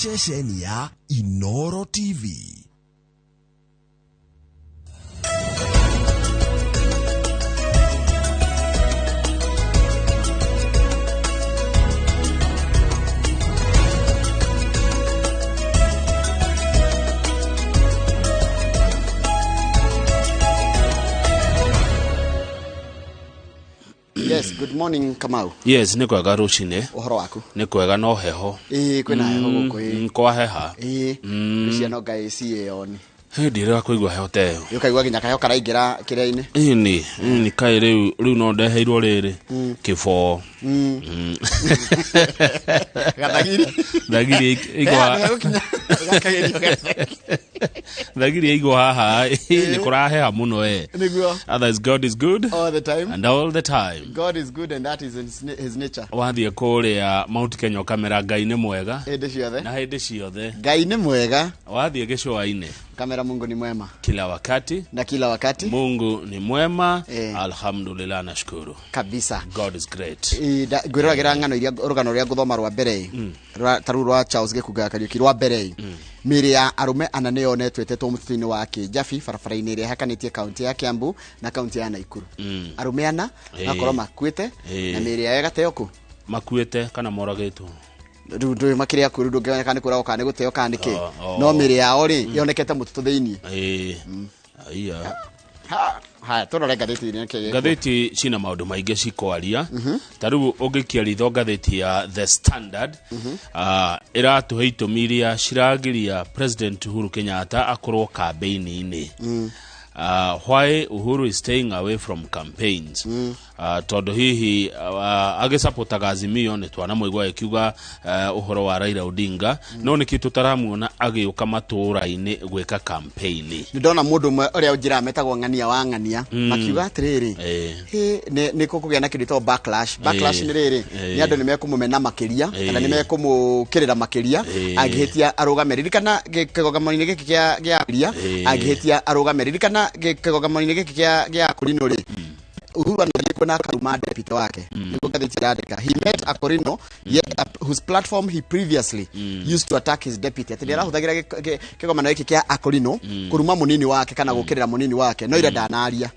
Ceceni ya Inoro TV. Yes, good morning, Kamau. Yes, nĩ kwega rũcinĩ. Ũhoro waku? Nĩ kwega no heho. Ĩĩ, kwĩna heho gũkũ ĩĩ. Kwaheha. Ĩĩ, ciana ngai ciĩ on. Hĩndĩ ĩrĩa kũigua heho ta ĩyo. Ũkaigua nginya kaheho karaingĩra kĩrĩa-inĩ. Ĩni, ĩni kaĩ rĩu no ndeheirwo rĩrĩ kĩboo. Gathagiri. Thagiri Igwa. Gakagerio gathagiri. Thagiri ĩigwo haha nĩ kũraheha mũno e. Nĩguo. Otherwise God is good All the time. and all the time. God is good and that is his nature. Wathiĩ kũrĩa Mount Kenya ũkamera Ngai nĩ mwega. Hĩndĩ ciothe. Na hĩndĩ ciothe. Ngai nĩ mwega. Wathiĩ gĩcũa-inĩ. Kamera Mungu ni mwema. Kila wakati. Na kila wakati. Mungu ni mwema. Alhamdulillah, nashukuru. Kabisa. God is great. Ngwĩroragĩra ng'ano iria rũgano rũrĩa ngũthoma rwa mbere ta rũu rwa Charles Gĩkunga Kariũki rwa mbere mĩĩrĩ ya arũme ana nĩ yonetwo ĩtetwo mũtitũ-inĩ wa Kĩnjabi barabara-inĩ ĩrĩa ĩhakanĩtie kaunti ya Kiambu na kaunti ya Naikuru. Arũme ana makorwo makuĩte na mĩĩrĩ yao ĩgateo kũ? Makuĩte kana moragĩtwo? Rĩu ndũĩ makĩrĩa kuo, rĩu ndũngĩoneka nĩ kũragwo kana nĩ gũteo kana nĩ kĩ. No mĩĩrĩ yao rĩ yonekete mũtitũ thĩinĩ. Aiya. Haya, tũrore ngathĩti iria nĩkĩ gĩkuo. Ngathĩti cina maũndũ maingĩ cikwaria. Ta rĩu ũngĩkia ritho ngathĩti ya The Standard, ĩratũhe itũmi iria ciragiria President Uhuru Kenyatta akorwo kambĩini-inĩ. Why Uhuru is staying away from campaigns. Tondũ hihi agĩcapotaga Azimio nĩ twanamũigua agĩkiuga ũhoro wa Raila Odinga, no nĩkĩ tũtaramuona agĩũka matũũra-inĩ gwĩka campaign? Nĩ ndona mũndũ ũmwe ũrĩa ũnjĩraga metagwo Ng'ania wa Ng'ania, makiuga atĩrĩrĩ, nĩ kũgĩa na kĩndũ gĩtagwo backlash. Backlash nĩ rĩrĩ, nĩ andũ nĩ mekũmũmena makĩria, kana nĩ mekũmũkĩrĩra makĩria, angĩhĩtia arũgame. Ririkana kĩgongano-inĩ gĩkĩ kĩa angĩhĩtia arũgame. Ririkana kĩgongano-inĩ gĩkĩ kĩa Akorino rĩ, Uhuru anathiĩ kuona akaruma deputy wake. Nĩguo ngathĩti ĩrandĩka. He met Akorino, yet, whose platform he previously used to attack his deputy. Atĩ nĩarahũthagĩra kĩgomano gĩkĩ kĩa Akorino kũruma mũnini wake kana gũkĩrĩra mũnini wake, no ira ndanaria.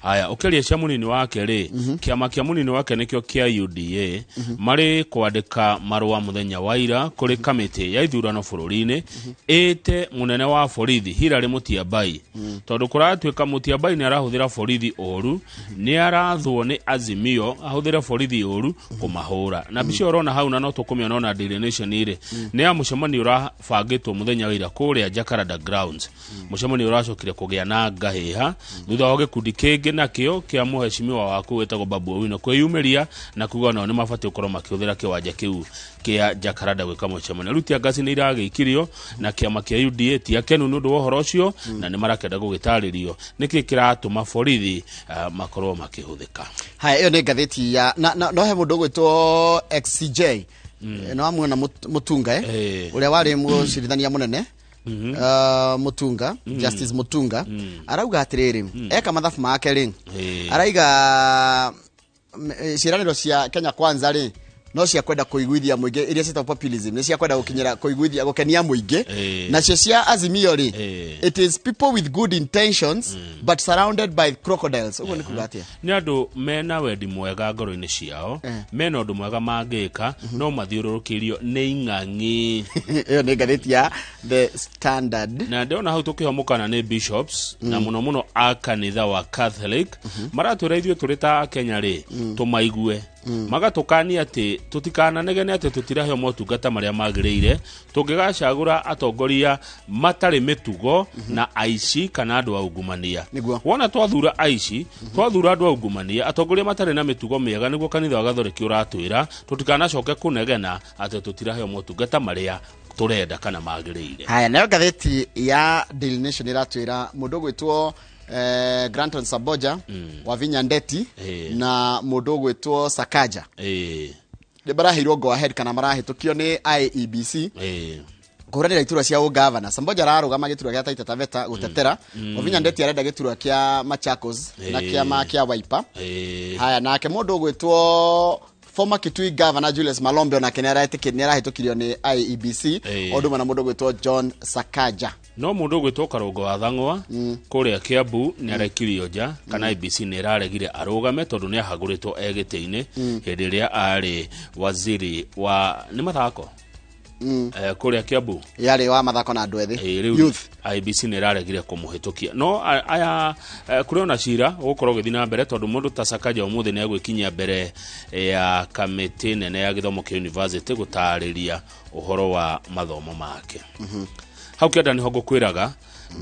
Haya, ũkĩaria cia mũnini wake rĩ, kĩama kĩa mũnini wake nĩkĩo kĩa UDA, marĩ kwandĩka marũa mũthenya wa ira kũrĩ kamĩtĩ ya ithurano bũrũri-inĩ, ĩte mũnene wa borithi Hilary Mutyambai. Tondũ kũratuĩka Mutyambai nĩ arahũthĩra borithi ũru, nĩ arathwo nĩ Azimio ahũthĩre borithi ũru kũmahũra. Na mbica ũrona hau na no tũkũmĩona ona Daily Nation rĩ, nĩ ya mũcemanio ũrabangĩtwo mũthenya wa ira kũrĩa Jacaranda Grounds. Mũcemanio ũracokire kũgĩa na ngahĩha thutha wa gĩkundi kĩngĩ nakĩo kĩa mũhecimiwa waku wĩtagwo Babu Owino kwĩyumĩria na kuga nao nĩ mabatiĩ gũkorwo makĩhũthĩra kĩwanja kĩu kĩa Jacaranda gwĩka mũcemanio. Rĩu tear gas nĩ iragĩikirio na kĩama kĩa UDA ti akenu nĩ ũndũ wa ũhoro ũcio, na nĩ marakenda gũgĩtarĩrio nĩkĩ kĩratũma borithi makorwo makĩhũthĩka. Haya, ĩyo nĩ ngathĩti ya na no he mũndũ ũgwĩtwo XCJ. No amuona Mutunga, ũrĩa warĩ mũcirithania mũnene. Mutunga, Justice Mutunga, arauga atĩrĩrĩ, eka mathabu make rĩ, araiga ciĩranĩro cia Kenya Kwanza rĩ, no cia kwenda kũiguithia mũingĩ, iria ciĩtagwo populism, nĩ cia kwenda gũkinyĩra kũiguithia gũkenia mũingĩ. Nacio cia Azimio rĩ, it is people with good intentions but surrounded by crocodiles. Ũguo nĩ kuga atĩa? Nĩ andũ mena wendi mwega ngoro-inĩ ciao, mena ũndũ mwega mangĩka, no mathiũrũrũkĩirio nĩ ing'ang'i. Ĩyo nĩ ngathĩti ya The Standard. Na ndĩrona hau tũkĩhomokana nĩ bishops, na mũno mũno a kanitha wa Catholic, maratwĩra ithuĩ tũrĩ ta Kenya rĩ, tũmaigue. Magatũkania atĩ tũtikananegene atĩ tũtiraheo motungata marĩa magĩrĩire, tũngĩgacagũra atongoria matarĩ mĩtugo na aici kana andũ a ungumania. Wona twathura aici, twathura andũ a ungumania, atongoria matarĩ na mĩtugo mĩega, nĩguo kanitha wa Gathoreki ũratwĩra tũtikanacoke kũnegena atĩ tũtiraheo motungata marĩa tũrenda kana magĩrĩire. Haya, nayo ngathĩti ya Daily Nation ĩratwĩra mũndũ ũgwĩtwo Granton Samboja wa Vinya Ndeti na mũndũ ũgwĩtwo Sakaja. Nĩ maraheirwo go ahead kana marahĩtũkio nĩ IEBC kũhũranĩra iturwa cia ũgavana. Samboja ararũgama gĩturwa gĩa Taita Taveta gũtetera. Wavinya Ndeti arenda gĩturwa kĩa Machakos na kĩama kĩa Wiper. Haya, nake mũndũ ũgwĩtwo Former Kitui Governor Julius Malombe onake nĩ arahĩtũkirio nĩ IEBC, o ũndũ ũmwe na mũndũ ũgwĩtwo John Sakaja. No mũndũ ũgwĩtwo Karũngo wa Thang'wa kũrĩa Kiambu nĩ arekirio nja, kana IEBC nĩ ĩraregire arũgame tondũ nĩ ahagũrĩtwo e gĩtĩ-inĩ hĩndĩ ĩrĩa arĩ waziri wa nĩ mathako kũrĩa Kiambu. Yarĩ wa mathako na andũ ethĩ. Rĩu youth. IEBC nĩ ĩraregire kũmũhĩtũkia, no aya kũrĩ ona cira ũgũkorwo ũgĩthiĩ na mbere tondũ mũndũ ta Sakaja ũmũthĩ nĩ egwĩkinyia mbere ya kamĩtĩ nene ya gĩthomo kĩa university gũtarĩria ũhoro wa mathomo make. Hau kĩanda nĩho ngũkwĩraga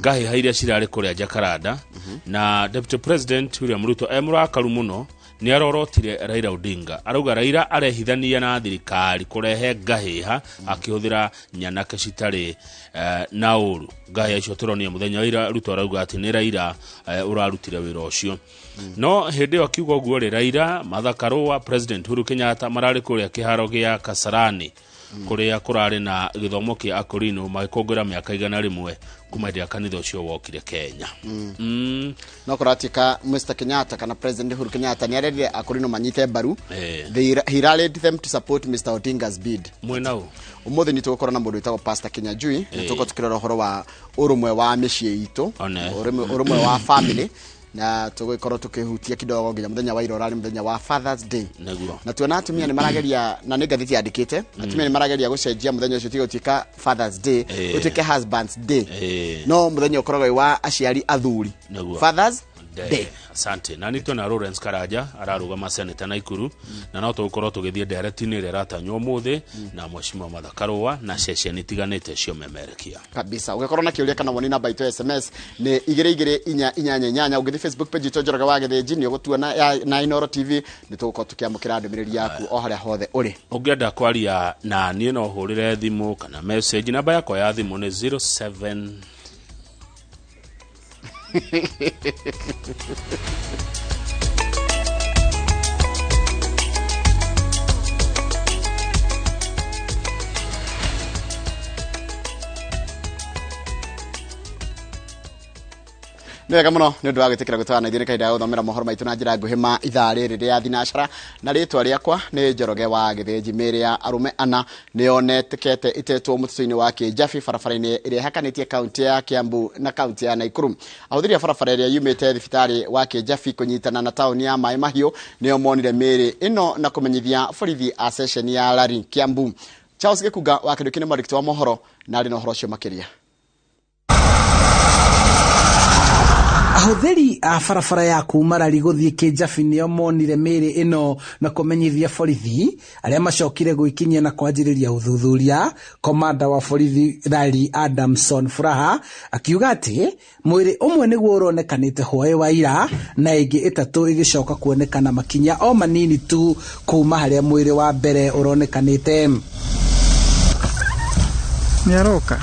ngahĩha iria cirarĩ kũrĩa Jakaranda, na Deputy President William Ruto e mũrakaru mũno nĩ arorotire Raila Odinga, arauga Raila arehithania na thirikari kũrehe ngahĩha akĩhũthĩra nyanake citarĩ na ũru. Ngahĩha icio tũronire mũthenya wa ira, Ruto arauga atĩ nĩ Raila ũrarutire wĩra ũcio. No hĩndĩ ĩyo akiuga ũguo rĩ, Raila, Martha Karua, President Uhuru Kenyatta mararĩ kũrĩa kĩharo gĩa Kasarani kũrĩa kũrarĩ na gĩthomo kĩa Akorino magĩkũngũĩra mĩaka 100 kuma hĩndĩ ya kanitha ũcio wokire Kenya. No kũratuĩka Mr Kenyatta kana President Uhuru Kenyatta nĩ arerire Akorino manyite mbaru. He rallied them to support Mr Odinga's bid. Mwena ũ? Ũmũthĩ nĩ tũgũkorwo na mũndũ wĩtagwo Pastor Kinyanjui na tũgũkorwo tũkĩrora ũhoro wa ũrũmwe wa mĩciĩ itũ, ũrũmwe wa family, na tũgũkorwo tũkĩhutia kidogo nginya mũthenya wa ira ũrarĩ mũthenya wa Father's Day. Na tuona atumia nĩ marageria, na nĩ ngathĩti yandĩkĩte, atumia nĩ marageria gũcenjia mũthenya ũcio tiga gũtuĩka Father's Day, ũtuĩke Husband's Day, no mũthenya ũkoragwo wĩ wa aciari athuri. Father's Day. Asante. Na nĩ twĩna Lawrence Karanja ararũgama seneta Naikuru, na no tũgũkorwo tũgĩthiĩ ndereti-inĩ ĩrĩa ĩratanywo ũmũthĩ na Mheshimiwa Martha Karua na ceceni itiganĩte cia ũmemerekia. Kabisa. Ũngĩkorwo na kĩũria kana woni, namba itũ ya SMS nĩ 22488. Ũngĩthiĩ Facebook page itũ Njoroge wa Gĩthĩnji nĩ ũgũtuona na Inooro TV, nĩ tũgũkorwo tũkĩamũkĩra ndũmĩrĩri yaku o harĩa hothe ũrĩ. Ũngĩenda kwaria na niĩ no hũrĩre thimũ kana message, namba yakwa ya thimũ nĩ 07 Nĩ wega mũno nĩ ũndũ wa gwĩtĩkĩra gũtwara na ithuĩ nĩ kahinda ga gũthomera mohoro maitũ na njĩra nguhĩ ma ithaa rĩrĩ rĩa thinacara, na rĩtwa rĩakwa nĩ Njoroge wa Gĩthĩnji. Mĩĩrĩ ya arũme ana nĩ yonekete ĩtetwo mũtitũ-inĩ wa Kĩnjabi barabara-inĩ ĩrĩa ĩhakanĩtie kaunti ya Kiambu na kaunti ya Naikuru. Ahũthĩri a barabara ĩrĩa yumĩte thibitarĩ wa Kĩnjabi kũnyitana na taũni ya Maĩ Mahiũ nĩo monire mĩĩrĩ ĩno na kũmenyithia borithi a ceceni ya Lari Kiambu. Charles Gĩkunga wa Kĩndũ nĩ mwandĩki wa mohoro na arĩ na ũhoro ũcio makĩria. Ahũthĩri a barabara ya kuma Rari gũthiĩ Kĩnjabi nĩo monire mĩĩrĩ ĩno na kũmenyithia borithi arĩa macokire gwĩkinyia na kwanjĩrĩria ũthuthuria. Komanda wa borithi Rari Adamson Furaha akiuga atĩ mwĩrĩ ũmwe nĩguo ũronekanĩte hwaĩ wa ira na ĩngĩ 3 ĩgĩcoka kuonekana makinya o manini tu kuma harĩa mwĩrĩ wa mbere ũronekanĩte. Nĩaroka.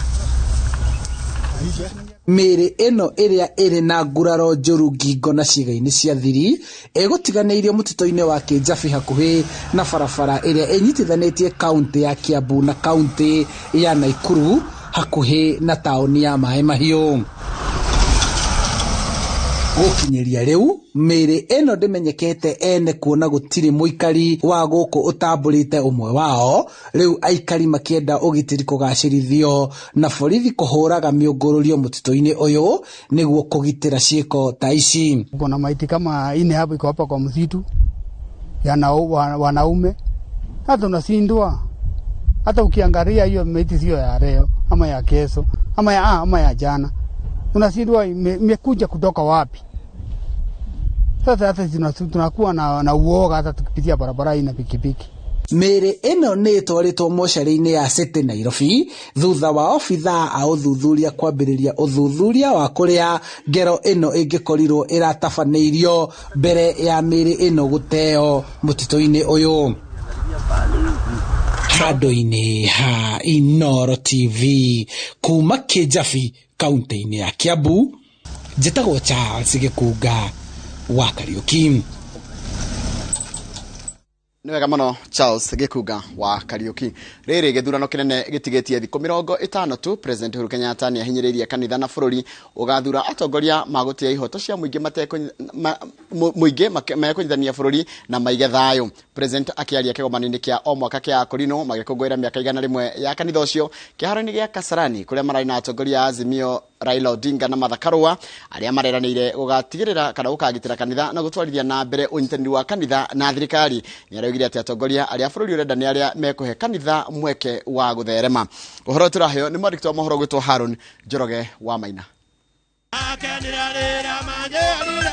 Mĩĩrĩ ĩno ĩrĩa ĩrĩ na nguraro njũru ngingo na ciĩga-inĩ cia thiri ĩgũtiganĩirio mũtitũ-inĩ wa Kĩnjabi hakuhĩ na barabara ĩrĩa ĩnyitithanĩtie kaunti ya Kiambu na kaunti ya Naikuru hakuhĩ na taũni ya Maĩ Mahiũ. Gũkinyĩria rĩu mĩĩrĩ ĩno ndĩmenyekete ene kuona gũtirĩ mũikari wa gũkũ ũtambũrĩte ũmwe wao. Rĩu aikari makĩenda ũgitĩri kũgacĩrithio na borithi kũhũraga mĩũngũrũrio mũtitũ-inĩ ũyũ nĩguo kũgitĩra ciĩko ta ici. Kuna maiti kama ine hapo iko hapa kwa msitu ya wanaume, hata unashindwa, hata ukiangalia hiyo maiti sio ya leo ama ya kesho ama ya jana, unashindwa imekuja kutoka wapi. Sasa hata tunakuwa na uoga hata tukipitia barabara hii na pikipiki. Mĩĩrĩ ĩno nĩ ĩtwarĩtwo mocarĩ-inĩ ya City Nairobi thutha wa obithaa a ũthuthuria kwambĩrĩria ũthuthuria wa kũrĩa ngero ĩno ĩngĩkorirwo ĩratabanĩirio mbere ya mĩĩrĩ ĩno gũteo mũtitũ-inĩ ũyũ. Handũ-inĩ ha Inooro TV kuma Kĩnjabi kaunti-inĩ ya Kiambu, njĩtagwo Charles Gĩkunga wa Kariuki. Nĩ wega mũno Charles Gĩkunga wa Kariuki. Rĩrĩ gĩthurano kĩnene gĩtigĩtie thikũ 50 tu, President Uhuru Kenyatta nĩ ahinyĩrĩirie kanitha na bũrũri ũgathura atongoria magũtĩa ihoto cia mũingĩ Mũingĩ mekũnyitithania bũrũri na maige thayũ. President akĩaria kĩgomano-inĩ kĩa o mwaka kĩa Akorino magĩkũngũĩra mĩaka 100 ya kanitha ũcio kĩharo-inĩ gĩa Kasarani kũrĩa mararĩ na atongoria a Azimio Raila Odinga na Martha Karua arĩa mareranĩire gũgatigĩrĩra kana gũkagitĩra kanitha na gũtwarithia na mbere ũnyitanĩri wa kanitha na thirikari. Nĩaraugire atĩ atongoria arĩa bũrũri ũrenda nĩ arĩa mekũhe kanitha mweke wa gũtherema. Ũhoro tũraheo nĩ mwandĩki wa mohoro gwĩtwo Haron Njoroge wa Maina.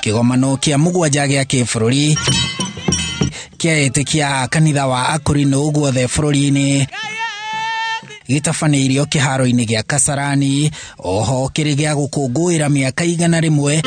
Kĩgomano kĩa mũgwanja gĩa kĩbũrũri kĩa etĩkia a kanitha wa Akorino guothe bũrũri-inĩ gĩtabanĩirio kĩharo-inĩ gĩa Kasarani oho kĩrĩ gĩa gũkũngũĩra mĩaka 100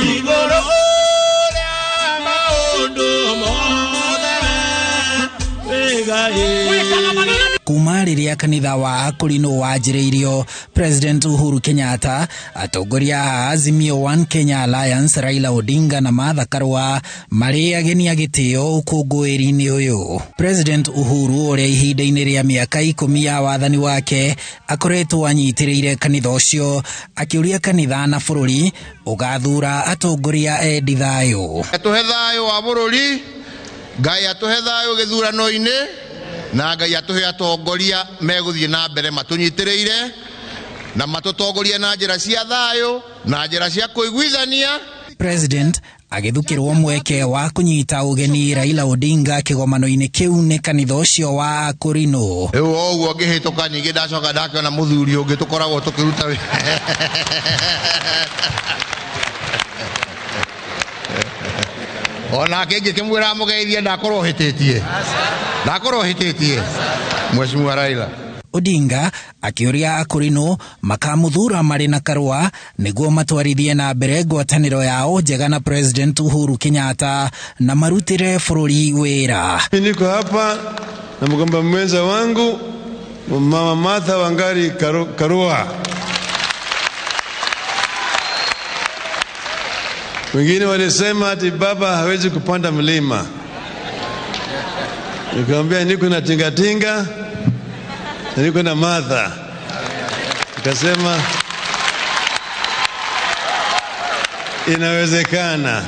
kuma rĩrĩa kanitha wa Akorino wanjĩrĩirio. President Uhuru Kenyatta, atongoria a Azimio One Kenya Alliance Raila Odinga na Martha Karua marĩ ageni a gĩtĩo ũkũngũĩri-inĩ ũyũ. President Uhuru ũrĩa ihinda-inĩ rĩa mĩaka 10 ya wathani wake akoretwo anyitĩrĩire kanitha ũcio akĩũria kanitha na bũrũri ũgathura atongoria endi thayũ. Atũhe thayũ wa bũrũri, Ngai atũhe thayũ gĩthurano-inĩ, na Ngai atũhe atongoria megũthiĩ na mbere matũnyitĩrĩire na matũtongorie na njĩra cia thayũ na njĩra cia kũiguithania. President agĩthukĩrwo mweke wa kũnyita ũgeni Raila Odinga kĩgomano-inĩ kĩu nĩ kanitha ũcio wa Akorino. Rĩu o ũguo ngĩhĩtũka ningĩ ndacoka ndakĩona mũthuri ũngĩ tũkoragwo tũkĩruta wĩra. Onake ngĩkĩmwĩra mũgeithie ndakorwo hĩtĩtie. Ndakorwo hĩtĩtie. Mheshimiwa Raila. Odinga akĩũria Akorino makamũthura marĩ na Karua nĩguo matwarithie na mbere ngwatanĩro yao njega na President Uhuru Kenyatta na marutĩre bũrũri wĩra. Niko hapa na mgombea mwenza wangu Mama Martha Wangari Karua. Wengine walisema ati baba hawezi kupanda mlima. Nikamwambia niko na tingatinga na niko na Martha. Nikasema inawezekana.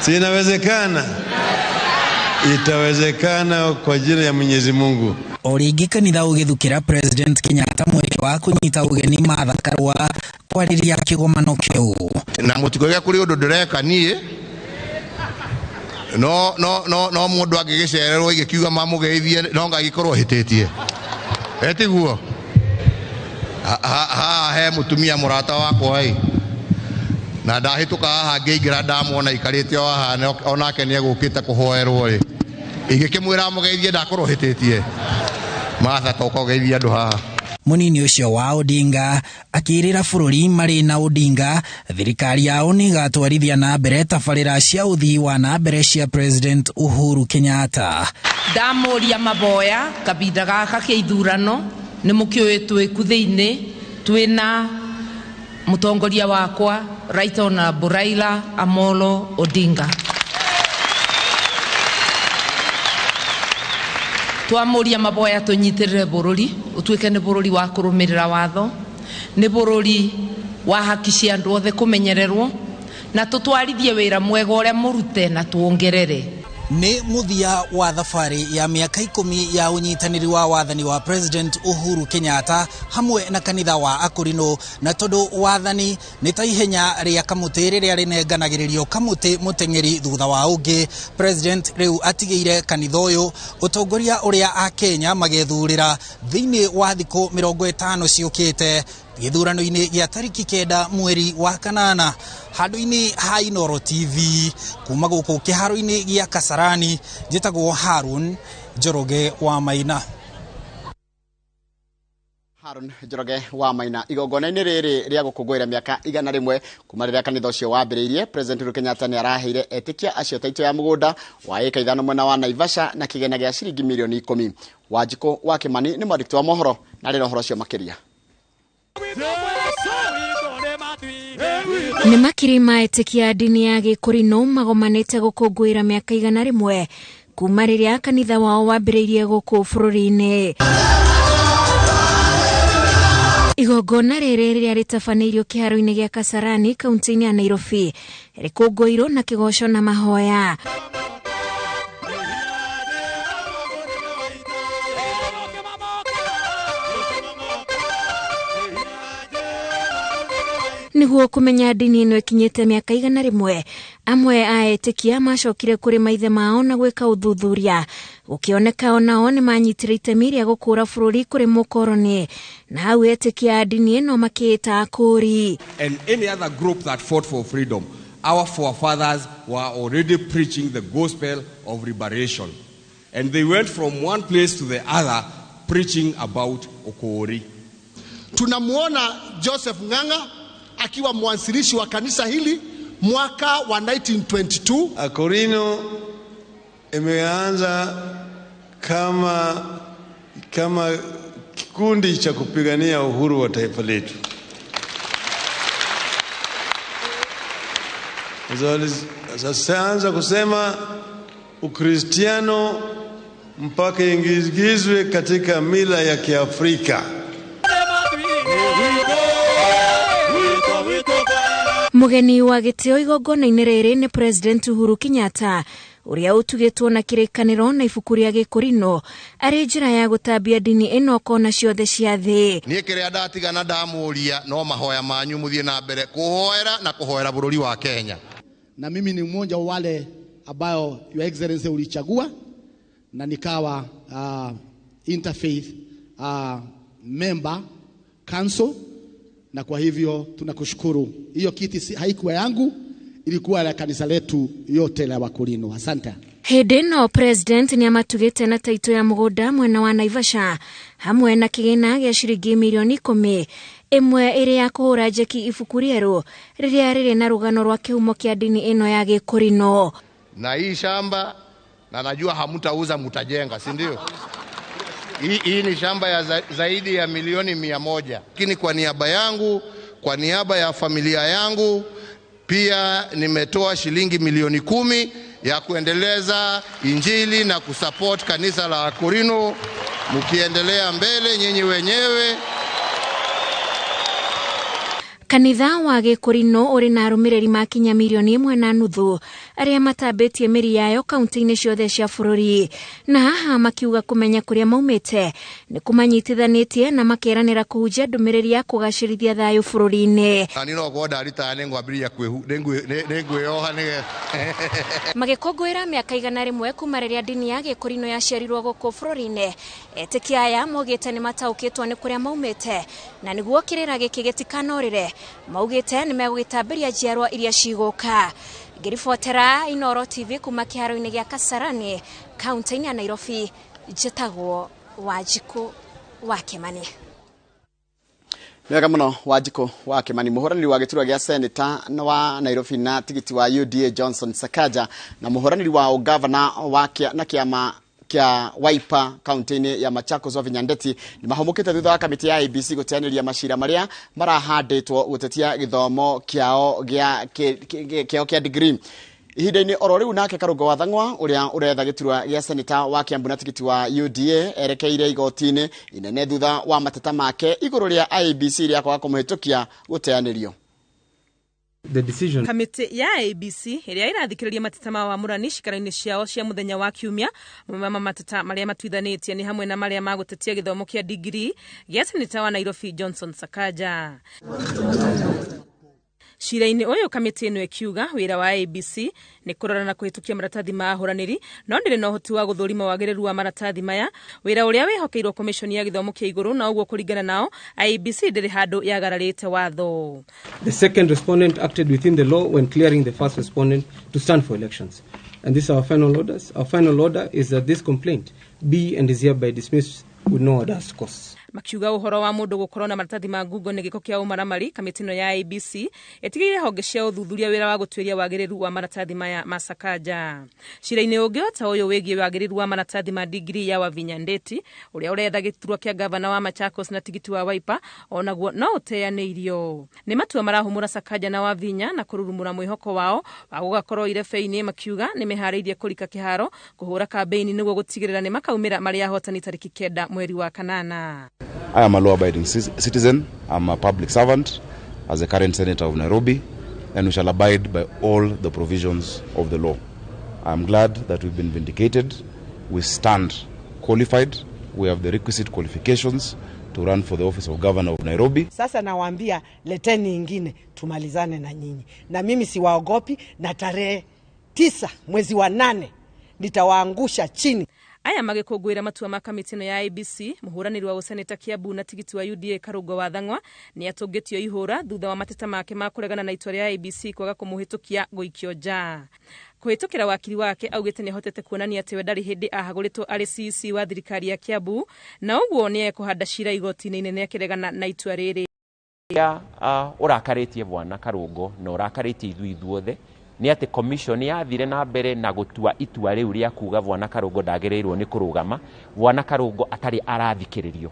Si inawezekana? Itawezekana kwa jina ya Mwenyezi Mungu. O rĩngĩ kanitha ũgĩthukĩra President Kenyatta mweke wa kũnyita ũgeni Martha Karua kwarĩria kĩgomano kĩu. Na mũtikoige kũrĩ ũndũ ndĩreka niĩ no no no no mũndũ angĩgĩcererwo igĩkiuga mamũgeithie no ngagĩkorwo hĩtĩtie. Etiguo haha he mũtumia mũrata wakwa ĩ na ndahĩtũka haha ngĩingĩra ndamwona ikarĩte o haha onake nĩegũkĩte kũhoerwo ĩ ingĩkĩmwĩra amũgeithie ndakorwo hĩtĩtie. Martha toka ũgeithie andũ haha. Mũnini ũcio wa Odinga akĩĩrĩra bũrũri marĩ na Odinga thirikari yao nĩ ĩgatwarithia na mbere tabarĩra cia ũthii wa na mbere cia President Uhuru Kenyatta. Ndamũria maboya kabinda gaka kĩa ithurano nĩ mũkĩũĩ twĩ ku thĩinĩ twĩna mũtongoria wakwa Right Honorable Raila Amolo Odinga. Twamũria maboya tũnyitĩrĩre bũrũri ũtuĩke nĩ bũrũri wa kũrũmĩrĩra watho, nĩ bũrũri wa haki cia andũ othe kũmenyererwo, na tũtwarithie wĩra mwega ũrĩa mũrute na tuongerere. Nĩ mũthia wa thabarĩ ya mĩaka 10 ya ũnyitanĩri wa wathani wa President Uhuru Kenyatta hamwe na kanitha wa Akorino, na tondũ wathani nĩ ta ihenya rĩa kamũtĩ rĩrĩa rĩnenganagĩrĩrio kamũtĩ mũteng'eri thutha wa ũngĩ, President rĩu atigĩire kanitha ũyũ ũtongoria ũrĩa Akenya magethurĩra thĩinĩ wa thikũ 50 ciũkĩte gĩthurano-inĩ gĩa tarĩki 9 mweri wa 8 handũ-inĩ ha Inooro TV kuma gũkũ kĩharo-inĩ gĩa Kasarani. Njĩtagwo Harun Njoroge wa Maina. Harun Njoroge wa Maina. Igongona-inĩ rĩrĩ rĩa gũkũngũĩra mĩaka 100 kuma rĩrĩa kanitha ũcio wambĩrĩirie, President Uhuru Kenyatta nĩ araheire etĩkia acio taito ya mũgũnda wa ĩka 5 mwena wa Naivasha na kĩgĩna gĩa ciringi mirioni 10. Wanjikũ wa Kimani nĩ mwandĩki wa mohoro na rĩra ũhoro ũcio makĩria. Nĩ makiri ma etĩkia ndini ya Gĩkũrinũ magomanĩte gũkũngũĩra mĩaka 100 kuma rĩrĩa kanitha wao wambĩrĩirie gũkũ bũrũri-inĩ. Igongona rĩrĩ rĩrĩa rĩtabanĩirio kĩharo-inĩ gĩa Kasarani kaunti-inĩ ya Nairobi rĩkũngũĩirwo na kĩgoco na mahoya. Nĩguo kũmenya ndini ĩno ĩkinyĩte mĩaka 100, amwe a etĩkia macokire kũrĩ maithe mao na gwĩka ũthuthuria. Gũkĩoneka onao nĩ manyitire itemi rĩa gũkũra bũrũri kũrĩ mũkoroni, na hau etĩkia a ndini ĩno makĩĩta akũri. And any other group that fought for freedom, our forefathers were already preaching the gospel of liberation. And they went from one place to the other preaching about Ukuri. Tunamuona Joseph Ng'ang'a akiwa mwanzilishi wa kanisa hili mwaka wa 1922. Akorino imeanza kama kikundi cha kupigania uhuru wa taifa letu. Sasa anza kusema Ukristiano mpaka ingizwe katika mila ya Kiafrika. Mũgeni wa gĩtĩo igongona-inĩ rĩrĩ nĩ President Uhuru Kenyatta ũrĩa ũtugĩtwo na kĩrĩkanĩro na ibuku rĩa Gĩkũrinũ arĩ njĩra ya gũtambia ndini ĩno kona ciothe cia thĩ. Niĩ kĩrĩa ndatigana ndamũria no mahoya manyu mũthiĩ na mbere kũhoera na kũhoera bũrũri wa Kenya. Na mimi ni mmoja wa wale ambao Your Excellency ulichagua na nikawa interfaith member council, na kwa hivyo tunakushukuru. Hiyo kiti haikuwa yangu, ilikuwa la kanisa letu yote la Wakorino. Asante. Hĩndĩ ĩno President nĩ amatugĩte na taito ya mũgũnda mwena wa Naivasha hamwe na kĩgĩna gĩa ciringi mirioni 10, ĩmwe ĩrĩ ya kũhũra njeki ibuku rĩerũ rĩrĩa rĩrĩ na rũgano rwa kĩhumo kĩa ndini ĩno ya Gĩkũrinũ. Na hii shamba na najua hamtauza, mtajenga, si ndio? Hii ni shamba ya zaidi ya milioni 100. Lakini kwa niaba yangu, kwa niaba ya familia yangu, pia nimetoa shilingi milioni 10 ya kuendeleza injili na kusupport kanisa la Akorino. Mkiendelea mbele nyinyi wenyewe. Kanitha wa Gĩkũrinũ ũrĩ na arũmĩrĩri makinya milioni 1.5 arĩa matambĩtie mĩri yayo kaunti-inĩ ciothe cia bũrũri, na haha makiuga kũmenya kũrĩa maumĩte nĩ kũmanyitithanĩtie na makeranĩra kũhunjia ndũmĩrĩri ya kũgacĩrithia thayũ bũrũri-inĩ. Na niĩ no gũkorwo ndaritaya nĩngwambĩrĩria nĩngwĩyoha nĩgetha. Magĩkũngũĩra mĩaka 100 kuma rĩrĩa ndini ya Gĩkũrinũ yaciarirwo gũkũ bũrũri-inĩ, etĩkia aya maugĩte nĩ mataũkĩtwo nĩ kũrĩa maumĩte na nĩguo kĩrĩra gĩkĩ gĩtikanorĩre, maugĩte nĩ megũgĩtambĩria njiarwa iria cigũka. Ngĩribotera Inooro TV kuma kĩharo-inĩ gĩa Kasarani kaunti-inĩ ya Nairobi, njĩtagwo Wanjikũ wa Kĩmani. Wega mũno Wanjikũ wa Kĩmani. Mũhũranĩri wa gĩturwa gĩa seneta wa Nairobi na tigiti wa UDA Johnson Sakaja na mũhũranĩri wa ũgavana wa na kĩama kĩa Wiper kaunti-inĩ ya Machakos Wavinya Ndeti nĩ mahũmũkĩte thutha wa kamĩtĩ ya IEBC gũteanĩria macira marĩa marahandĩtwo gũtetia gĩthomo kĩao kĩa degree. Ihinda-inĩ oro rĩu nake Karũngo wa Thang'wa ũrĩa ũretha gĩturwa gĩa seneta wa Kiambu na tigiti wa UDA erekeire igoti-inĩ inene thutha wa mateta make igũrũ rĩa IEBC rĩa kwaga kũmũhĩtũkia gũteanĩrio. The decision. Kamĩtĩ ya IEBC ĩrĩa ĩrathikĩrĩria mateta ma wamũrani cikaro-inĩ ciao cia mũthenya wa kiumia, mamwe ma mateta marĩa matuithanĩtie nĩ hamwe na marĩa ma gũtetia gĩthomo kĩa degree gĩa seneta wa Nairobi Johnson Sakaja. Cira-inĩ ũyũ kamĩtĩ ĩno ĩkiuga wĩra wa IEBC nĩ kũrora na kũhĩtũkia maratathi ma ahũranĩri, no ndĩrĩ na ũhoti wa gũthũrima wagĩrĩru wa maratathi maya, wĩra ũrĩa wĩhokeirwo commission ya gĩthomo kĩa igũrũ, na ũguo kũringana nao IEBC ndĩrĩ handũ yagararĩte watho. The second respondent acted within the law when clearing the first respondent to stand for elections. And these are our final orders. Our final order is that this complaint be and is hereby dismissed with no adverse costs. Makiuga ũhoro wa mũndũ gũkorwo na maratathi ma ngungo nĩ gĩko kĩa ũmaramari, kamĩtĩ ĩno ya IEBC ĩtigĩire honge cia ũthuthuria wĩra wa gũtuĩria wagĩrĩru wa maratathi maya ma Sakaja. Cira-inĩ ũngĩ o ta ũyũ wĩgiĩ wagĩrĩru wa maratathi ma degree ya Wavinya Ndeti ũrĩa ũretha gĩturwa kĩa gavana wa Machakos na tigiti wa Wiper onaguo no ũteanĩirio. Nĩ matua marahũmũra Sakaja na Wavinya na kũrurumũra mwĩhoko wao wa gũgakorwo irebe-inĩ, makiuga nĩ meharĩirie kũrika kĩharo kũhũra kambeini nĩguo gũtigĩrĩra nĩ makaumĩra marĩ ahotani tarĩki 9 mweri wa 8. I am a law-abiding citizen. I'm a public servant as the current senator of Nairobi, and we shall abide by all the provisions of the law. I'm glad that we've been vindicated. We stand qualified. We have the requisite qualifications to run for the office of governor of Nairobi. Sasa nawaambia leteni ingine tumalizane na nyinyi. Na mimi siwaogopi, na tarehe 9 mwezi wa 8 nitawaangusha chini. Aya magikũngũĩra matua ma kamĩtĩ ĩno ya IEBC, mũhũranĩri wa ũseneta Kiambu na tigiti wa UDA Karũngo wa Thang'wa nĩ atũngĩtio ihũra thutha wa mateta make ma kũregana na itua rĩa IEBC kwaga kũmũhĩtũkia gũikio nja. Kũhĩtũkĩra wakiri wake augĩte nĩahotete kuonania atĩ we ndarĩ hĩndĩ ahagũrĩtwo arĩ CEC wa thirikari ya Kiambu, na ũguo nĩ ekũhanda cira igoti-inĩ inene akĩregana na itua rĩrĩ. Ũrakarĩtie bwana Karũngo na ũrakarĩtie ithuĩ ithuothe nĩ atĩ commission yathire na mbere na gũtua itua rĩu rĩa kuga bwana Karũngo ndagĩrĩirwo nĩ kũrũgama, bwana Karũngo atarĩ arathikĩrĩrio.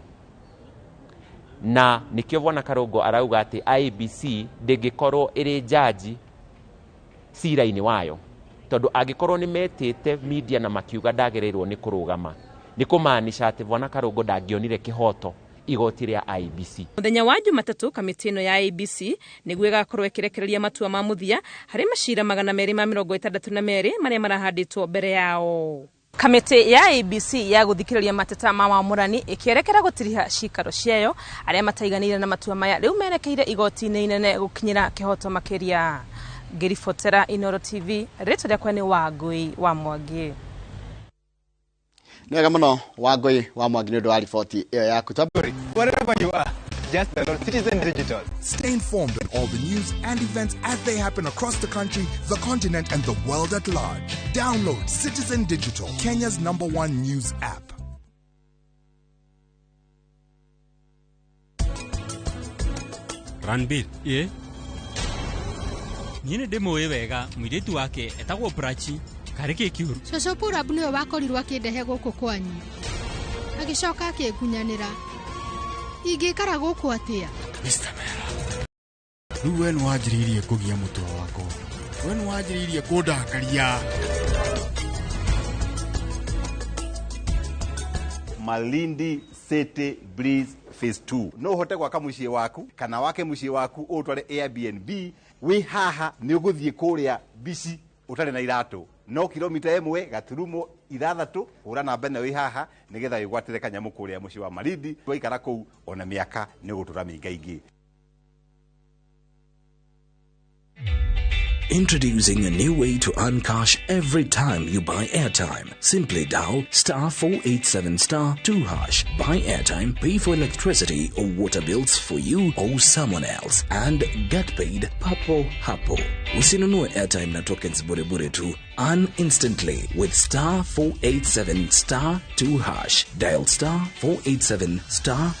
Na nĩkĩo bwana Karũngo arauga atĩ IEBC ndĩngĩkorwo ĩrĩ jaji cira-inĩ wayo, tondũ angĩkorwo nĩ metĩte media na makiuga ndagĩrĩirwo nĩ kũrũgama, nĩ kũmaanisha atĩ bwana Karũngo ndangĩonire kĩhoto igoti rĩa IEBC. Mũthenya wa Jumatatũ kamĩtĩ ĩno ya IEBC nĩguo ĩgakorwo ĩkĩrekereria matua ma mũthia harĩ macira 262 marĩa marahandĩtwo mbere yao. Kamĩtĩ ya IEBC ya gũthikĩrĩria mateta ma wamũrani ĩkĩerekera gũtiriha cikaro ciayo arĩa mataiganĩire na matua maya rĩu merekeire igoti-inĩ inene gũkinyĩra kĩhoto makĩria. Ngĩribotera Inooro TV, rĩtwa rĩakwa nĩ Wangũi wa Mwangi. Nĩ wega mũno Wangũi wa Mwangi nĩ ũndũ wa riboti ĩyo yaku. Wherever you are, just download Citizen Digital. Stay informed on all the news and events as they happen across the country, the continent, and the world at large. Download Citizen Digital, Kenya's #1 news app. Ranbir, yeah? Niĩ nĩ ndĩmũĩ wega mũirĩtu wake etagwo Prachi karĩ kĩ kĩũru. Cũcũ Purab nĩwe wakorirwo akĩndehe gũkũ kwanyu, agĩcoka akĩngunyanĩra. Ingĩikara gũkũ atĩa? Mr. Mera, rĩu we nĩwanjĩrĩirie kũgia mũtwe wakwa, we nĩwanjĩrĩirie kũndakaria. Malindi City Breeze Phase 2. No uhote gwaka muciĩ waku kana wake muciĩ waku ũtware Airbnb wĩ haha nĩ ũgũthiĩ kũrĩa bici ũtarĩ na iratũ no kilomita 1.6 hũra namba ĩno wĩ haha nĩgetha wĩgwatĩre kanyamũ kũrĩa mũciĩ wa Malindi. Waikara kũu ona mĩaka nĩ ũgũtũra mĩingaingĩ. Introducing a new way to earn cash every time you buy airtime. Simply dial *487*2#. Buy airtime, pay for electricity or water bills for you or someone else, and get paid papo hapo. Usinunue airtime na tokens bure bure tu. Earn instantly with *487*2#. Dial *487*2